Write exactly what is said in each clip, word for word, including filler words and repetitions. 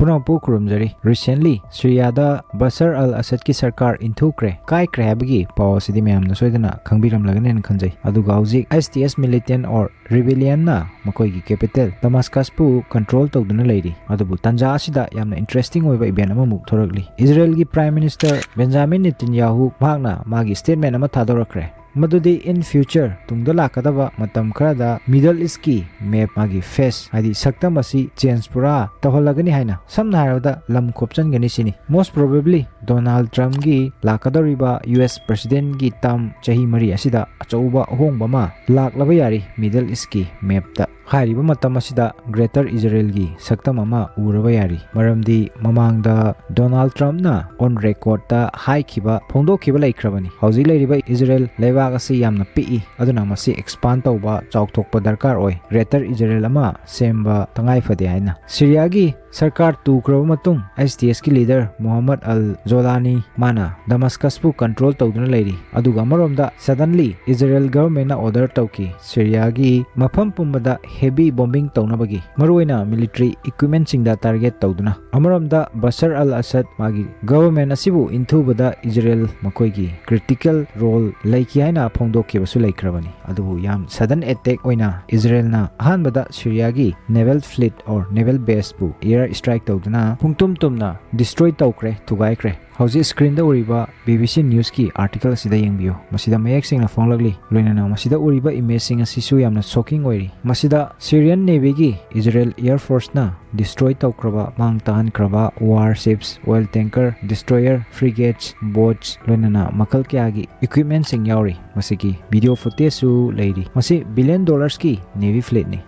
ꯄꯨꯝꯅꯃꯛꯄꯨ ꯈꯨꯔꯨꯝꯖꯔꯤ꯫ Recently, ꯁꯤꯔꯤꯌꯥꯗ ꯕꯁꯔ ꯑꯜ ꯑꯁꯗꯀꯤ ꯁꯔꯀꯥꯔ ꯏꯟꯊꯨꯈ꯭ꯔꯦ, ꯀꯥꯏꯈ꯭ꯔꯦ ꯍꯥꯏꯕꯒꯤ ꯄꯥꯎ ꯑꯁꯤꯗꯤ ꯃꯌꯥꯝꯅ ꯁꯣꯏꯗꯅ ꯈꯪꯕꯤꯔꯝꯂꯒꯅꯤ ꯍꯥꯏꯅ ꯈꯟꯖꯩ꯫ ꯑꯗꯨꯒ ꯍꯧꯖꯤꯛ S T S militant or rebellionꯅ ꯃꯈꯣꯏꯒꯤ capital ꯗꯃꯥꯁꯀꯁꯄꯨ control ꯇꯧꯗꯨꯅ ꯂꯩꯔꯤ꯫ ꯑꯗꯨꯕꯨ ꯇꯥꯟꯖꯥ ꯑꯁꯤꯗ ꯌꯥꯝꯅ interesting ꯑꯣꯏꯕ event ꯑꯃꯃꯨꯛ ꯊꯣꯔꯛꯂꯤ꯫ ꯏꯖꯔꯦꯜꯒꯤ Prime Minister ꯕꯦꯟꯖꯥꯃꯤꯟ ꯅꯦꯇꯟꯌꯥꯍꯨ ꯃꯍꯥꯛꯅ ꯃꯥꯒꯤ statement ꯑꯃ ꯊꯥꯗꯣꯔꯛꯈ꯭ꯔꯦ꯫ ꯃꯗꯨꯗꯤ in future, ꯇꯨꯡꯗ ꯂꯥꯛꯀꯗꯕ ꯃꯇꯝ ꯈꯔꯗ Middle Eastꯀꯤ map, ꯃꯥꯒꯤ face, ꯍꯥꯏꯗꯤ ꯁꯛꯇꯝ ꯑꯁꯤ change ꯄꯨꯔꯥ ꯇꯧꯍꯜꯂꯒꯅꯤ ꯍꯥꯏꯅ, ꯁꯝꯅ ꯍꯥꯏꯔꯕꯗ ꯂꯝ ꯈꯣꯞꯆꯟꯒꯅꯤ ꯁꯤꯅꯤ꯫ Most probably Donald Trumpꯀꯤ ꯂꯥꯛꯀꯗꯧꯔꯤꯕ U S Presidentꯀꯤ term ꯆꯍꯤ ꯃꯔꯤ ꯑꯁꯤꯗ ꯑꯆꯧꯕ ꯑꯍꯣꯡꯕ ꯑꯃ ꯂꯥꯛꯂꯕ ꯌꯥꯔꯤ Middle Eastꯀꯤ mapꯇ꯫ ꯍꯥꯏꯔꯤꯕ ꯃꯇꯝ ꯑꯁꯤꯗ Greater Israelꯒꯤ ꯁꯛꯇꯝ ꯑꯃ ꯎꯔꯕ ꯌꯥꯔꯤ꯫ ꯃꯔꯝꯗꯤ ꯃꯃꯥꯡꯗ Donald Trumpꯅ on recordꯇ ꯍꯥꯏꯈꯤꯕ, ꯐꯣꯡꯗꯣꯛꯈꯤꯕ ꯂꯩꯈ꯭ꯔꯕꯅꯤ꯫ ꯍꯧꯖꯤꯛ ꯂꯩꯔꯤꯕ ꯏꯖꯔꯦꯜ ꯂꯩꯕꯥꯛ ꯑꯁꯤ ꯌꯥꯝꯅ ꯄꯤꯛꯏ, ꯑꯗꯨꯅ ꯃꯁꯤ expand ꯇꯧꯕ, ꯆꯥꯎꯊꯣꯛꯄ ꯗꯔꯀꯥꯔ ꯑꯣꯏ꯫ Greater ꯏꯖꯔꯦꯜ ꯑꯃ ꯁꯦꯝꯕ ꯇꯉꯥꯏ ꯐꯗꯦ ꯍꯥꯏꯅ꯫ ꯁꯤꯔꯤꯌꯥꯒꯤ ꯁꯔꯀꯥꯔ ꯇꯨꯈ꯭ꯔꯕ ꯃꯇꯨꯡ, S T Sꯀꯤ leader ꯃꯨꯍꯝꯃꯗ ꯑꯜ ꯖꯣꯂꯥꯅꯤ ꯃꯥꯅ ꯗꯃꯁꯀꯁꯄꯨ control ꯇꯧꯗꯨꯅ ꯂꯩꯔꯤ꯫ ꯑꯗꯨꯒ ꯑꯃꯔꯣꯝꯗ suddenly ꯏꯖꯔꯦꯜ governmentꯅ order ꯇꯧꯈꯤ, ꯁꯤꯔꯤꯌꯥꯒꯤ ꯃꯐꯝ ꯄꯨꯝꯕꯗ heavy bombing ꯇꯧꯅꯕꯒꯤ, ꯃꯔꯨꯑꯣꯏꯅ military equipmentꯁꯤꯡꯗ target ꯇꯧꯗꯨꯅ꯫ ꯑꯃꯔꯣꯝꯗ ꯕꯁꯔ ꯑꯜ ꯑꯁꯗ ꯃꯥꯒꯤ government ꯑꯁꯤꯕꯨ ꯏꯟꯊꯨꯕꯗ ꯏꯖꯔꯦꯜ ꯃꯈꯣꯏꯒꯤ critical role ꯂꯩꯈꯤ ꯍꯥꯏꯅ ꯐꯣꯡꯗꯣꯛꯈꯤꯕꯁꯨ ꯂꯩꯈ꯭ꯔꯕꯅꯤ꯫ ꯑꯗꯨꯕꯨ ꯌꯥꯝ sudden attack ꯑꯣꯏꯅ ꯏꯖꯔꯦꯜꯅ ꯑꯍꯥꯟꯕꯗ ꯁꯤꯔꯤꯌꯥꯒꯤ naval fleet or naval baseꯄꯨ air strike ꯇꯧꯗꯨꯅ ꯄꯨꯡꯇꯨꯝ ꯇꯨꯝꯅ destroy ꯇꯧꯈ꯭ꯔꯦ, ꯊꯨꯒꯥꯏꯈ꯭ꯔꯦ꯫ ꯍꯧꯖꯤꯛ screenꯗ ꯎꯔꯤꯕ B B C Newsꯀꯤ article ꯑꯁꯤꯗ ꯌꯦꯡꯕꯤꯌꯨ꯫ ꯃꯁꯤꯗ ꯃꯌꯦꯛ ꯁꯦꯡꯅ ꯐꯣꯡꯂꯛꯂꯤ꯫ ꯂꯣꯏꯅꯅ ꯃꯁꯤꯗ ꯎꯔꯤꯕ imageꯁꯤꯡ ꯑꯁꯤꯁꯨ ꯌꯥꯝꯅ shocking ꯑꯣꯏꯔꯤ꯫ ꯃꯁꯤꯗ Syrian Navyꯒꯤ Israel Air Forceꯅ destroy ꯇꯧꯈ꯭ꯔꯕ, ꯃꯥꯡ ꯇꯥꯍꯟꯈ꯭ꯔꯕ warships, oil tanker, destroyer, frigates, boats, ꯂꯣꯏꯅꯅ ꯃꯈꯜ ꯀꯌꯥꯒꯤ equipmentꯁꯤꯡ ꯌꯥꯎꯔꯤ꯫ ꯃꯁꯤꯒꯤ video footageꯁꯨ ꯂꯩꯔꯤ꯫ ꯃꯁꯤ billion dollarsꯀꯤ navy fleetꯅꯤ꯫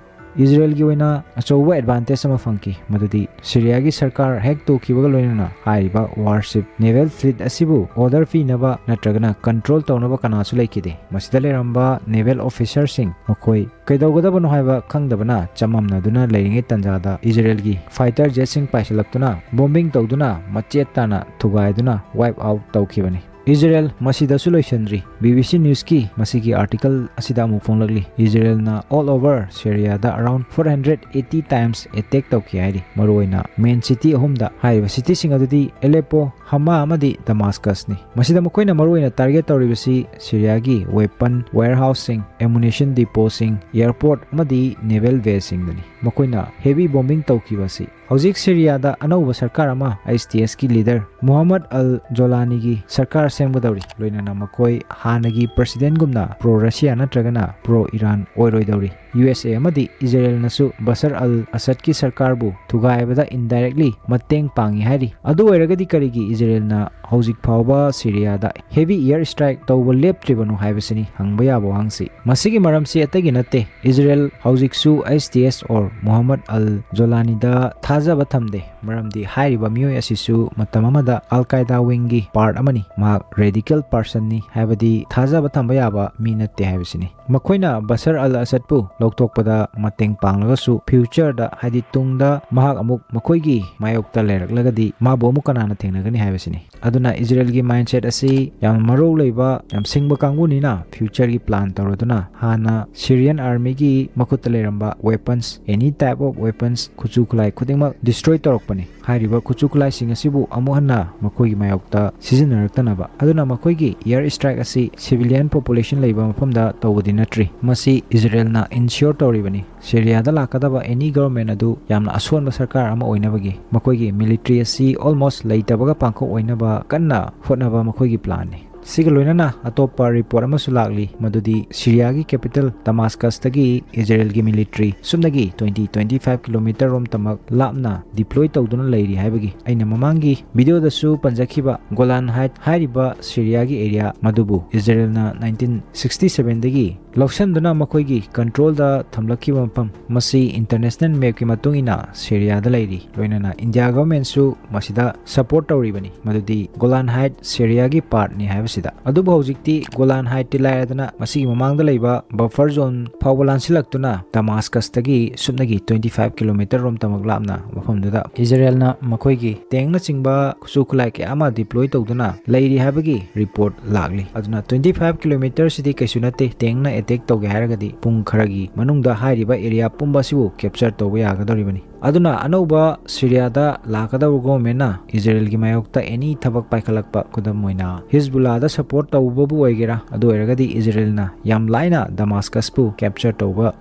ꯏꯖꯔꯦꯜꯒꯤ ꯑꯣꯏꯅ ꯑꯆꯧꯕ advantage ꯑꯃ ꯐꯪꯈꯤ, ꯃꯗꯨꯗꯤ ꯁꯤꯔꯤꯌꯥꯒꯤ ꯁꯔꯀꯥꯔ ꯍꯦꯛ ꯇꯨꯈꯤꯕꯒ ꯂꯣꯏꯅꯅ ꯍꯥꯏꯔꯤꯕ warship, naval fleet ꯑꯁꯤꯕꯨ order ꯄꯤꯅꯕ ꯅꯠꯇ꯭ꯔꯒꯅ control ꯇꯧꯅꯕ ꯀꯅꯥꯁꯨ ꯂꯩꯈꯤꯗꯦ꯫ ꯃꯁꯤꯗ ꯂꯩꯔꯝꯕ naval officerꯁꯤꯡ, ꯃꯈꯣꯏ ꯀꯩꯗꯧꯒꯗꯕꯅꯣ ꯍꯥꯏꯕ ꯈꯪꯗꯕꯅ ꯆꯃꯝꯅꯗꯨꯅ ꯂꯩꯔꯤꯉꯩ ꯇꯥꯟꯖꯥꯗ ꯏꯖꯔꯦꯜꯒꯤ fighter jetꯁꯤꯡ ꯄꯥꯏꯁꯤꯜꯂꯛꯇꯨꯅ bombing ꯇꯧꯗꯨꯅ ꯃꯆꯦꯠ ꯇꯥꯅ ꯊꯨꯒꯥꯏꯗꯨꯅ wipe out ꯇꯧꯈꯤꯕꯅꯤ꯫ ꯏꯖꯔꯦꯜ ꯃꯁꯤꯗꯁꯨ ꯂꯣꯏꯁꯤꯟꯗ꯭ꯔꯤ꯫ ꯕꯤ ꯕꯤ ꯁꯤ ꯅ꯭ꯌꯨꯁꯀꯤ ꯃꯁꯤꯒꯤ ꯑꯥꯔꯇꯤꯀꯜ ꯑꯁꯤꯗ ꯑꯃꯨꯛ ꯐꯣꯡꯂꯛꯂꯤ, ꯏꯖꯔꯦꯜꯅ all over Syriaꯗ around four hundred eighty times attack ꯇꯧꯈꯤ ꯍꯥꯏꯔꯤ꯫ ꯃꯔꯨꯑꯣꯏꯅ ꯃꯦꯟ ꯁꯤꯇꯤ ꯑꯍꯨꯝꯗ꯫ ꯍꯥꯏꯔꯤꯕ ꯁꯤꯇꯤꯁꯤꯡ ꯑꯗꯨꯗꯤ ꯑꯦꯂꯦꯄꯣ, ꯍꯃꯥ ꯑꯃꯗꯤ ꯗꯃꯥꯁꯀꯁꯅꯤ꯫ ꯃꯁꯤꯗ ꯃꯈꯣꯏꯅ ꯃꯔꯨꯑꯣꯏꯅ target ꯇꯧꯔꯤꯕꯁꯤ ꯁꯤꯔꯤꯌꯥꯒꯤ weapon warehouseꯁꯤꯡ, ammunition depotꯁꯤꯡ, airport ꯑꯃꯗꯤ naval baseꯁꯤꯡꯗꯅꯤ꯫ ꯃꯈꯣꯏꯅ heavy bombing ꯇꯧꯈꯤꯕ ꯑꯁꯤ ꯍꯧꯖꯤꯛ ꯁꯤꯔꯤꯌꯥꯗ ꯑꯅꯧꯕ ꯁꯔꯀꯥꯔ ꯑꯃ, ꯑꯩꯆ ꯇꯤ ꯑꯦꯁꯀꯤ leader ꯃꯨꯍꯝꯃꯗ ꯑꯜ ꯖꯣꯂꯥꯅꯤꯒꯤ ꯁꯔꯀꯥꯔ ꯁꯦꯝꯒꯗꯧꯔꯤ꯫ ꯂꯣꯏꯅꯅ ꯃꯈꯣꯏ ꯍꯥꯟꯅꯒꯤ presidentꯒꯨꯝꯅ pro Russia ꯅꯠꯇ꯭ꯔꯒꯅ pro Iran ꯑꯣꯏꯔꯣꯏꯗꯧꯔꯤ꯫ ꯌꯨ ꯑꯦꯁ ꯑꯦ ꯑꯃꯗꯤ ꯏꯖꯔꯦꯜꯅꯁꯨ ꯕꯁꯔ ꯑꯜ ꯑꯁꯗꯀꯤ ꯁꯔꯀꯥꯔꯕꯨ ꯊꯨꯒꯥꯏꯕꯗ indirectly ꯃꯇꯦꯡ ꯄꯥꯡꯉꯤ ꯍꯥꯏꯔꯤ꯫ ꯑꯗꯨ ꯑꯣꯏꯔꯒꯗꯤ ꯀꯔꯤꯒꯤ ꯏꯖꯔꯦꯜꯅ ꯍꯧꯖꯤꯛ ꯐꯥꯎꯕ ꯁꯤꯔꯤꯌꯥꯗ heavy air strike ꯇꯧꯕ ꯂꯦꯞꯇ꯭ꯔꯤꯕꯅꯣ ꯍꯥꯏꯕꯁꯤꯅꯤ ꯍꯪꯕ ꯌꯥꯕ ꯋꯥꯍꯪꯁꯤ꯫ ꯃꯁꯤꯒꯤ ꯃꯔꯝꯁꯤ ꯑꯇꯩꯒꯤ ꯅꯠꯇꯦ, ꯏꯖꯔꯦꯜ ꯍꯧꯖꯤꯛꯁꯨ ꯑꯩꯆ ꯇꯤ ꯑꯦꯁ or ꯃꯨꯍꯝꯃꯗ ꯑꯜ ꯖꯣꯂꯥꯅꯤꯗ ꯊꯥꯖꯕ ꯊꯝꯗꯦ, ꯃꯔꯝꯗꯤ ꯍꯥꯏꯔꯤꯕ ꯃꯤꯑꯣꯏ ꯑꯁꯤꯁꯨ ꯃꯇꯝ ꯑꯃꯗ ꯑꯜ ꯀꯥꯏꯗꯥ wingꯒꯤ part ꯑꯃꯅꯤ꯫ ꯃꯍꯥꯛ radical personꯅꯤ, ꯍꯥꯏꯕꯗꯤ ꯊꯥꯖꯕ ꯊꯝꯕ ꯌꯥꯕ ꯃꯤ ꯅꯠꯇꯦ ꯍꯥꯏꯕꯁꯤꯅꯤ꯫ ꯃꯈꯣꯏꯅ ꯕꯁꯔ ꯑꯜ ꯑꯁꯗꯄꯨ ꯂꯧꯊꯣꯛꯄꯗ ꯃꯇꯦꯡ ꯄꯥꯡꯂꯒꯁꯨ futureꯗ, ꯍꯥꯏꯗꯤ ꯇꯨꯡꯗ ꯃꯍꯥꯛ ꯑꯃꯨꯛ ꯃꯈꯣꯏꯒꯤ ꯃꯥꯌꯣꯛꯇ ꯂꯩꯔꯛꯂꯒꯗꯤ ꯃꯥꯕꯨ ꯑꯃꯨꯛ ꯀꯅꯥꯅ ꯊꯦꯡꯅꯒꯅꯤ ꯍꯥꯏꯕꯁꯤꯅꯤ꯫ ꯑꯗꯨꯅ ꯏꯖꯔꯦꯜꯒꯤ mindset ꯑꯁꯤ ꯌꯥꯝꯅ ꯃꯔꯧ ꯂꯩꯕ, ꯌꯥꯝ ꯁꯤꯡꯕ ꯀꯥꯡꯕꯨꯅꯤꯅ futureꯒꯤ plan ꯇꯧꯔꯗꯨꯅ ꯍꯥꯟꯅ Syrian armyꯒꯤ ꯃꯈꯨꯠꯇ ꯂꯩꯔꯝꯕ weapons, any type of weapons, ꯈꯨꯠꯁꯨ ꯈꯨꯠꯂꯥꯏ ꯈꯨꯗꯤꯡꯃꯛ destroy ꯇꯧꯔꯛꯄꯅꯤ꯫ ꯍꯥꯏꯔꯤꯕ ꯈꯨꯠꯁꯨ ꯈꯨꯠꯂꯥꯏꯁꯤꯡ ꯑꯁꯤꯕꯨ ꯑꯃꯨꯛ ꯍꯟꯅ ꯃꯈꯣꯏꯒꯤ ꯃꯥꯌꯣꯛꯇ ꯁꯤꯖꯤꯟꯅꯔꯛꯇꯅꯕ꯫ ꯑꯗꯨꯅ ꯃꯈꯣꯏꯒꯤ air strike ꯑꯁꯤ civilian population ꯂꯩꯕ ꯃꯐꯝꯗ ꯇꯧꯕꯗꯤ ꯅꯠꯇ꯭ꯔꯤ꯫ ꯃꯁꯤ ꯏꯖꯔꯦꯜꯅ ensure ꯇꯧꯔꯤꯕꯅꯤ꯫ ꯁꯤꯔꯤꯌꯥꯗ ꯂꯥꯛꯀꯗꯕ any government ꯑꯗꯨ ꯌꯥꯝꯅ ꯑꯁꯣꯟꯕ ꯁꯔꯀꯥꯔ ꯑꯃ ꯑꯣꯏꯅꯕꯒꯤ ꯃꯈꯣꯏꯒꯤ military ꯑꯁꯤ almost ꯂꯩꯇꯕꯒ ꯄꯥꯡꯈꯛ ꯑꯣꯏꯅꯕ ꯀꯟꯅ ꯍꯣꯠꯅꯕ ꯃꯈꯣꯏꯒꯤ planꯅꯤ꯫ ꯁꯤꯒ ꯂꯣꯏꯅꯅ ꯑꯇꯣꯞꯄ report ꯑꯃꯁꯨ ꯂꯥꯛꯂꯤ, ꯃꯗꯨꯗꯤ ꯁꯤꯔꯤꯌꯥꯒꯤ capital ꯗꯃꯥꯁꯀꯁꯇꯒꯤ ꯏꯖꯔꯦꯜꯒꯤ military ꯁꯨꯞꯅꯒꯤ twenty, twenty five kilometer ꯔꯣꯝꯇꯃꯛ ꯂꯥꯞꯅ deploy ꯇꯧꯗꯨꯅ ꯂꯩꯔꯤ ꯍꯥꯏꯕꯒꯤ꯫ ꯑꯩꯅ ꯃꯃꯥꯡꯒꯤ videoꯗꯁꯨ ꯄꯟꯖꯈꯤꯕ ꯒꯣꯂꯥꯟ Height ꯍꯥꯏꯔꯤꯕ ꯁꯤꯔꯤꯌꯥꯒꯤ area ꯃꯗꯨꯕꯨ ꯏꯖꯔꯦꯜꯅ nineteen sixty sevenꯗꯒꯤ ꯂꯧꯁꯤꯟꯗꯨꯅ ꯃꯈꯣꯏꯒꯤ ꯀꯟꯇ꯭ꯔꯣꯜꯗ ꯊꯝꯂꯛꯈꯤꯕ ꯃꯐꯝ꯫ ꯃꯁꯤ ꯏꯟꯇꯔꯅꯦꯁꯅꯦꯜ ꯃꯦꯞꯀꯤ ꯃꯇꯨꯡ ꯏꯟꯅ ꯁꯤꯔꯤꯌꯥꯗ ꯂꯩꯔꯤ꯫ ꯂꯣꯏꯅꯅ ꯏꯟꯗꯤꯌꯥ ꯒꯚꯔꯟꯃꯦꯟꯠꯁꯨ ꯃꯁꯤꯗ ꯁꯄꯣꯔꯠ ꯇꯧꯔꯤꯕꯅꯤ, ꯃꯗꯨꯗꯤ ꯒꯣꯂꯥꯟ ꯍꯥꯏꯠ ꯁꯤꯔꯤꯌꯥꯒꯤ ꯄꯥꯔꯠꯅꯤ ꯍꯥꯏꯕꯁꯤꯗ꯫ ꯑꯗꯨꯕꯨ ꯍꯧꯖꯤꯛꯇꯤ ꯒꯣꯂꯥꯟ ꯍꯥꯏꯠꯇꯤ ꯂꯥꯏꯔꯗꯅ ꯃꯁꯤꯒꯤ ꯃꯃꯥꯡꯗ ꯂꯩꯕ ꯕꯐꯔ ꯖꯣꯟ ꯐꯥꯎꯕ ꯂꯥꯟꯁꯤꯜꯂꯛꯇꯨꯅ ꯗꯃꯥꯁꯀꯁꯇꯒꯤ ꯁꯨꯞꯅꯒꯤ twenty five kilometre ꯔꯣꯝꯇꯃꯛ ꯂꯥꯞꯅ ꯃꯐꯝꯗꯨꯗ ꯏꯖꯔꯦꯜꯅ ꯃꯈꯣꯏꯒꯤ ꯇꯦꯡꯅꯆꯤꯡꯕ ꯈꯨꯠꯁꯨ ꯈꯨꯠꯂꯥꯏ ꯀꯌꯥ ꯑꯃ ꯗꯤꯄ꯭ꯂꯣꯏ ꯇꯧꯗꯨꯅ ꯂꯩꯔꯤ ꯍꯥꯏꯕꯒꯤ ꯔꯤꯄꯣꯔꯠ ꯂꯥꯛꯂꯤ꯫ ꯑꯗꯨꯅ twenty five kilometre ꯁꯤꯗꯤ ꯀꯩꯁꯨ ꯅꯠꯇꯦ, ꯇꯦꯡꯅ ꯑꯦꯇꯦꯛ ꯇꯧꯒꯦ ꯍꯥꯏꯔꯒꯗꯤ ꯄꯨꯡ ꯈꯔꯒꯤ ꯃꯅꯨꯡꯗ ꯍꯥꯏꯔꯤꯕ ꯑꯦꯔꯤꯌꯥ ꯄꯨꯝꯕ ꯑꯁꯤꯕꯨ ꯀꯦꯞꯆꯔ ꯇꯧꯕ ꯌꯥꯒꯗꯧꯔꯤꯕꯅꯤ꯫ ꯑꯗꯨꯅ ꯑꯅꯧꯕ ꯁꯤꯔꯤꯌꯥꯗ ꯂꯥꯛꯀꯗꯧꯕ ꯒꯣꯚꯔꯟꯃꯦꯟꯠꯅ ꯏꯖꯔꯦꯜꯒꯤ ꯃꯥꯌꯣꯛꯇ ꯑꯦꯅꯤ ꯊꯕꯛ ꯄꯥꯏꯈꯠꯂꯛꯄ, ꯈꯨꯗꯝ ꯑꯣꯏꯅ ꯍꯤꯖꯕꯨꯜꯂꯥꯗ ꯁꯄꯣꯔꯠ ꯇꯧꯕꯕꯨ ꯑꯣꯏꯒꯦꯔꯥ, ꯑꯗꯨ ꯑꯣꯏꯔꯒꯗꯤ ꯏꯖꯔꯦꯜꯅ ꯌꯥꯝ ꯂꯥꯏꯅ ꯗꯃꯥꯁꯀꯁꯄꯨ ꯀꯦꯞꯆꯔ ꯇꯧꯕ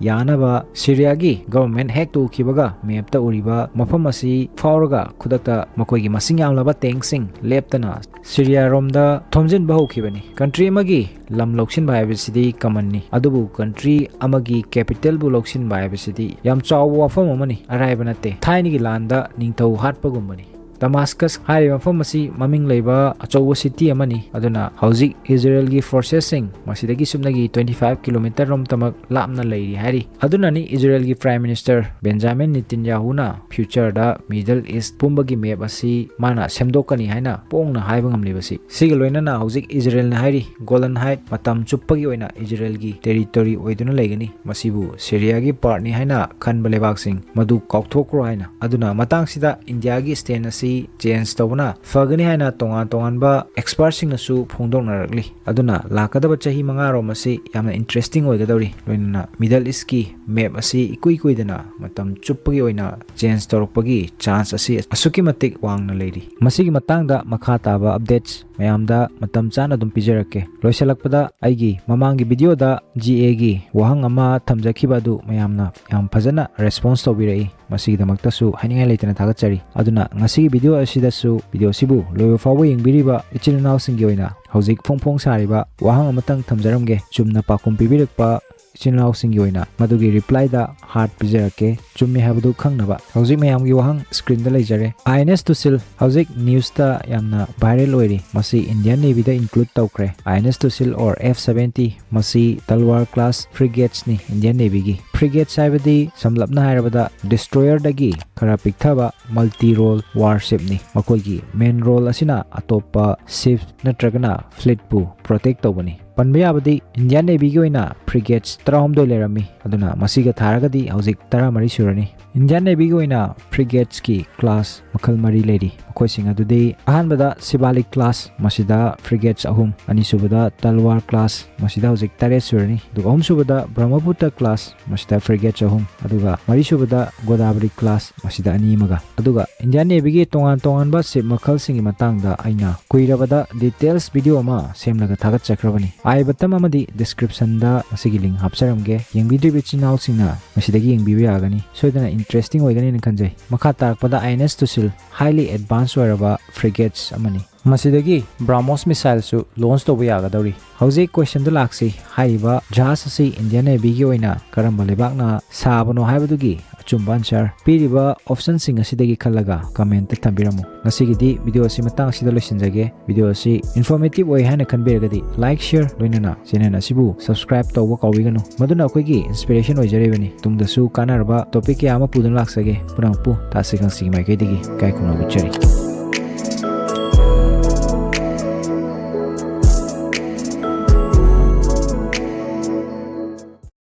ꯌꯥꯅꯕ ꯁꯤꯔꯤꯌꯥꯒꯤ ꯒꯚꯔꯟꯃꯦꯟꯠ ꯍꯦꯛ ꯇꯨꯈꯤꯕꯒ ꯃꯦꯞꯇ ꯎꯔꯤꯕ ꯃꯐꯝ ꯑꯁꯤ ꯐꯥꯎꯔꯒ ꯈꯨꯗꯛꯇ ꯃꯈꯣꯏꯒꯤ ꯃꯁꯤꯡ ꯌꯥꯝꯂꯕ ꯇꯦꯡꯁꯤꯡ ꯂꯦꯞꯇꯅ ꯁꯤꯔꯤꯌꯥꯔꯣꯝꯗ ꯊꯣꯝꯖꯤꯟꯕ ꯍꯧꯈꯤꯕꯅꯤ꯫ ꯀꯟꯇ꯭ꯔꯤ ꯑꯃꯒꯤ ꯂꯝ ꯂꯧꯁꯤꯟꯕ ꯍꯥꯏꯕꯁꯤꯗꯤ ꯀꯃꯟꯅꯤ, ꯑꯗꯨꯕꯨ ꯀꯟꯇ꯭ꯔꯤ ꯑꯃꯒꯤ ꯀꯦꯄꯤꯇꯦꯜꯕꯨ ꯂꯧꯁꯤꯟꯕ ꯍꯥꯏꯕꯁꯤꯗꯤ ꯌꯥꯝ ꯆꯥꯎꯕ ꯋꯥꯐꯝ ꯑꯃꯅꯤ, ꯑꯔꯥꯏꯕ ꯅꯠꯇꯦ꯫ ꯊꯥꯏꯅꯒꯤ ꯂꯥꯟꯗ ꯅꯤꯡꯊꯧ ꯍꯥꯠꯄꯒꯨꯝꯕꯅꯤ꯫ ꯗꯃꯥꯁꯀꯁ ꯍꯥꯏꯔꯤꯕ ꯃꯐꯝ ꯑꯁꯤ ꯃꯃꯤꯡ ꯂꯩꯕ ꯑꯆꯧꯕ ꯁꯤꯇꯤ ꯑꯃꯅꯤ, ꯑꯗꯨꯅ ꯍꯧꯖꯤꯛ ꯏꯖꯔꯦꯜꯒꯤ ꯐꯣꯔꯁꯦꯁꯁꯤꯡ ꯃꯁꯤꯗꯒꯤ ꯁꯨꯞꯅꯒꯤ twenty five kilometre ꯔꯣꯝꯇꯃꯛ ꯂꯥꯞꯅ ꯂꯩꯔꯤ ꯍꯥꯏꯔꯤ꯫ ꯑꯗꯨꯅꯅꯤ ꯏꯖꯔꯦꯜꯒꯤ ꯄ꯭ꯔꯥꯏꯝ ꯃꯤꯅꯤꯁꯇꯔ ꯕꯦꯟꯖꯥꯃꯤꯟ ꯅꯤꯇꯤꯟꯌꯥꯍꯨꯅ ꯐ꯭ꯌꯨꯆꯔꯗ ꯃꯤꯗꯜ ꯏꯁ ꯄꯨꯝꯕꯒꯤ ꯃꯦꯞ ꯑꯁꯤ ꯃꯥꯅ ꯁꯦꯝꯗꯣꯛꯀꯅꯤ ꯍꯥꯏꯅ ꯄꯣꯡꯅ ꯍꯥꯏꯕ ꯉꯝꯂꯤꯕꯁꯤ꯫ ꯁꯤꯒ ꯂꯣꯏꯅꯅ ꯍꯧꯖꯤꯛ ꯏꯖꯔꯦꯜꯅ ꯍꯥꯏꯔꯤ, ꯒꯣꯂꯟ ꯍꯥꯏꯠ ꯃꯇꯝ ꯆꯨꯞꯄꯒꯤ ꯑꯣꯏꯅ ꯏꯖꯔꯦꯜꯒꯤ ꯇꯦꯔꯤꯇꯣꯔꯤ ꯑꯣꯏꯗꯨꯅ ꯂꯩꯒꯅꯤ, ꯃꯁꯤꯕꯨ ꯁꯤꯔꯤꯌꯥꯒꯤ ꯄꯥꯔꯠꯅꯤ ꯍꯥꯏꯅ ꯈꯟꯕ ꯂꯩꯕꯥꯛꯁꯤꯡ ꯃꯗꯨ ꯀꯥꯎꯊꯣꯛꯈ꯭ꯔꯣ ꯍꯥꯏꯅ꯫ ꯑꯗꯨꯅ ꯃꯇꯥꯡꯁꯤꯗ ꯏꯟꯗꯤꯌꯥꯒꯤ ꯁ꯭ꯇꯦꯟ ꯑꯁꯤ ꯆꯦꯟꯖ ꯇꯧꯕꯅ ꯐꯒꯅꯤ ꯍꯥꯏꯅ ꯇꯣꯉꯥꯟ ꯇꯣꯉꯥꯟꯕ ꯑꯦꯛꯁꯄꯔꯠꯁꯤꯡꯅꯁꯨ ꯐꯣꯡꯗꯣꯛꯅꯔꯛꯂꯤ꯫ ꯑꯗꯨꯅ ꯂꯥꯛꯀꯗꯕ ꯆꯍꯤ ꯃꯉꯥꯔꯣꯝ ꯑꯁꯤ ꯌꯥꯝꯅ ꯏꯟꯇꯔꯦꯁꯇꯤꯡ ꯑꯣꯏꯒꯗꯧꯔꯤ꯫ ꯂꯣꯏꯅꯅ ꯃꯤꯗꯜ ꯏꯁꯀꯤ ꯃꯦꯞ ꯑꯁꯤ ꯏꯀꯨꯏ ꯀꯨꯏꯗꯅ ꯃꯇꯝ ꯆꯨꯞꯄꯒꯤ ꯑꯣꯏꯅ ꯆꯦꯟꯖ ꯇꯧꯔꯛꯄꯒꯤ ꯆꯥꯟꯁ ꯑꯁꯤ ꯑꯁꯨꯛꯀꯤ ꯃꯇꯤꯛ ꯋꯥꯡꯅ ꯂꯩꯔꯤ꯫ ꯃꯁꯤꯒꯤ ꯃꯇꯥꯡꯗ ꯃꯈꯥ ꯇꯥꯕ ꯑꯞꯗꯦꯠꯁ ꯃꯌꯥꯝꯗ ꯃꯇꯝ ꯆꯥꯅ ꯑꯗꯨꯝ ꯄꯤꯖꯔꯛꯀꯦ꯫ ꯂꯣꯏꯁꯤꯜꯂꯛꯄꯗ ꯑꯩꯒꯤ ꯃꯃꯥꯡꯒꯤ ꯚꯤꯗꯤꯑꯣꯗ ꯖꯤ ꯑꯦꯒꯤ ꯋꯥꯍꯪ ꯑꯃ ꯊꯝꯖꯈꯤꯕ ꯑꯗꯨ ꯃꯌꯥꯝꯅ ꯌꯥꯝ ꯐꯖꯅ ꯔꯦꯁꯄꯣꯟꯁ ꯇꯧꯕꯤꯔꯛꯏ꯫ ꯃꯁꯤꯒꯤꯗꯃꯛꯇꯁꯨ ꯍꯥꯏꯅꯤꯡꯉꯥꯏ ꯂꯩꯇꯅ ꯊꯥꯒꯠꯆꯔꯤ꯫ ꯑꯗꯨꯅ ꯉꯁꯤꯒꯤ ꯚꯤꯗꯤꯑꯣ ꯑꯁꯤꯗꯁꯨ ꯚꯤꯗꯤꯑꯣ ꯑꯁꯤꯕꯨ ꯂꯣꯏꯕ ꯐꯥꯎꯕ ꯌꯦꯡꯕꯤꯔꯤꯕ ꯏꯆꯤꯜ ꯏꯅꯥꯎꯁꯤꯡꯒꯤ ꯑꯣꯏꯅ ꯍꯧꯖꯤꯛ ꯐꯣꯡ ꯐꯣꯡ ꯁꯥꯔꯤꯕ ꯋꯥꯍꯪ ꯑꯃꯇꯪ ꯊꯝꯖꯔꯝꯒꯦ꯫ ꯆꯨꯝꯅ ꯄꯥꯎꯈꯨꯝ ꯄꯤꯕꯤꯔꯛꯄ ꯏꯆꯤꯟ ꯏꯅꯥꯎꯁꯤꯡꯒꯤ ꯑꯣꯏꯅ ꯃꯗꯨꯒꯤ replyꯗ heart ꯄꯤꯖꯔꯛꯀꯦ, ꯆꯨꯝꯃꯤ ꯍꯥꯏꯕꯗꯨ ꯈꯪꯅꯕ꯫ ꯍꯧꯖꯤꯛ ꯃꯌꯥꯝꯒꯤ ꯋꯥꯍꯪ screenꯗ ꯂꯩꯖꯔꯦ꯫ INS Tusil ꯍꯧꯖꯤꯛ newsꯇ ꯌꯥꯝꯅ viral ꯑꯣꯏꯔꯤ꯫ ꯃꯁꯤ Indian Navyꯗ include ꯇꯧꯈ꯭ꯔꯦ꯫ INS Tusil or F seventy, ꯃꯁꯤ Talwar class frigatesꯅꯤ Indian Navyꯒꯤ꯫ Frigates ꯍꯥꯏꯕꯗꯤ ꯁꯝꯂꯞꯅ ꯍꯥꯏꯔꯕꯗ destroyerꯗꯒꯤ ꯈꯔ ꯄꯤꯛꯊꯕ multi role warshipꯅꯤ꯫ ꯃꯈꯣꯏꯒꯤ main role ꯑꯁꯤꯅ ꯑꯇꯣꯞꯄ ship ꯅꯠꯇ꯭ꯔꯒꯅ fleetꯄꯨ protect ꯇꯧꯕꯅꯤ꯫ ꯄꯟꯕ ꯌꯥꯕꯗꯤ Indian Navyꯒꯤ ꯑꯣꯏꯅ frigates ꯇꯔꯥꯍꯨꯝꯗꯣꯏ ꯂꯩꯔꯝꯃꯤ, ꯑꯗꯨꯅ ꯃꯁꯤꯒ ꯊꯥꯔꯒꯗꯤ ꯍꯧꯖꯤꯛ ꯇꯔꯥꯃꯔꯤ ꯁꯨꯔꯅꯤ꯫ Indian Navyꯒꯤ ꯑꯣꯏꯅ frigatesꯀꯤ class ꯃꯈꯜ ꯃꯔꯤ ꯂꯩꯔꯤ꯫ ꯃꯈꯣꯏꯁꯤꯡ ꯑꯗꯨꯗꯤ ꯑꯍꯥꯟꯕꯗ Shivalik class, ꯃꯁꯤꯗ frigates ꯑꯍꯨꯝ, ꯑꯅꯤꯁꯨꯕꯗ Talwar class, ꯃꯁꯤꯗ ꯍꯧꯖꯤꯛ ꯇꯔꯦꯠ ꯁꯨꯔꯅꯤ, ꯑꯗꯨꯒ ꯑꯍꯨꯝꯁꯨꯕꯗ Brahmaputra class, ꯃꯁꯤꯗ frigates ꯑꯍꯨꯝ, ꯑꯗꯨꯒ ꯃꯔꯤꯁꯨꯕꯗ Godavari class, ꯃꯁꯤꯗ ꯑꯅꯤ ꯑꯃꯒ꯫ ꯑꯗꯨꯒ Indian Navyꯒꯤ ꯇꯣꯉꯥꯟ ꯇꯣꯉꯥꯟꯕ ship ꯃꯈꯜꯁꯤꯡꯒꯤ ꯃꯇꯥꯡꯗ ꯑꯩꯅ ꯀꯨꯏꯔꯕꯗ details video ꯑꯃ ꯁꯦꯝꯂꯒ ꯊꯥꯒꯠꯆꯈ꯭ꯔꯕꯅꯤ꯫ I button ꯑꯃꯗꯤ descriptionꯗ ꯃꯁꯤꯒꯤ link ꯍꯥꯞꯆꯔꯝꯒꯦ꯫ ꯌꯦꯡꯕꯤꯗ꯭ꯔꯤꯕ ꯏꯆꯤꯟ ꯏꯅꯥꯎꯁꯤꯡꯅ ꯃꯁꯤꯗꯒꯤ ꯌꯦꯡꯕꯤꯕ ꯌꯥꯒꯅꯤ꯫ ꯁꯣꯏꯗꯅ interesting ꯑꯣꯏꯒꯅꯤꯅ ꯈꯟꯖꯩ꯫ ꯃꯈꯥ ꯇꯥꯔꯛꯄꯗ INS Tusil highly advanced ꯑꯣꯏꯔꯕ frigates ꯑꯃꯅꯤ꯫ ꯃꯁꯤꯗꯒꯤ BrahMos missileꯁꯨ launch ꯇꯧꯕ ꯌꯥꯒꯗꯧꯔꯤ꯫ ꯍꯧꯖꯤꯛ questionꯗ ꯂꯥꯛꯁꯤ꯫ ꯍꯥꯏꯔꯤꯕ ꯖꯍꯥꯖ ꯑꯁꯤ Indian Navyꯒꯤ ꯑꯣꯏꯅ ꯀꯔꯝꯕ ꯂꯩꯕꯥꯛꯅ ꯁꯥꯕꯅꯣ ꯍꯥꯏꯕꯗꯨꯒꯤ ꯑꯆꯨꯝꯕ answer꯫ ꯄꯤꯔꯤꯕ optionꯁꯤꯡ ꯑꯁꯤꯗꯒꯤ ꯈꯜꯂꯒ commentꯇ ꯊꯝꯕꯤꯔꯝꯃꯨ꯫ ꯉꯁꯤꯒꯤꯗꯤ video ꯑꯁꯤ ꯃꯇꯥꯡ ꯑꯁꯤꯗ ꯂꯣꯏꯁꯤꯟꯖꯒꯦ꯫ Video ꯑꯁꯤ informative ꯑꯣꯏ ꯍꯥꯏꯅ ꯈꯟꯕꯤꯔꯒꯗꯤ like, share, ꯂꯣꯏꯅꯅ channel ꯑꯁꯤꯕꯨ subscribe ꯇꯧꯕ ꯀꯥꯎꯕꯤꯒꯅꯨ꯫ ꯃꯗꯨꯅ ꯑꯩꯈꯣꯏꯒꯤ inspiration ꯑꯣꯏꯖꯔꯤꯕꯅꯤ꯫ ꯇꯨꯡꯗꯁꯨ ꯀꯥꯟꯅꯔꯕ topic ꯀꯌꯥ ꯑꯃ ꯄꯨꯗꯨꯅ ꯂꯥꯛꯆꯒꯦ꯫ ꯄꯨꯝꯅꯃꯛꯄꯨ ꯇꯥꯁꯤ ꯈꯪꯁꯤꯒꯤ ꯃꯥꯏꯀꯩꯗꯒꯤ ꯏꯀꯥꯏ ꯈꯨꯝꯅꯕ ꯎꯠꯆꯔꯤ꯫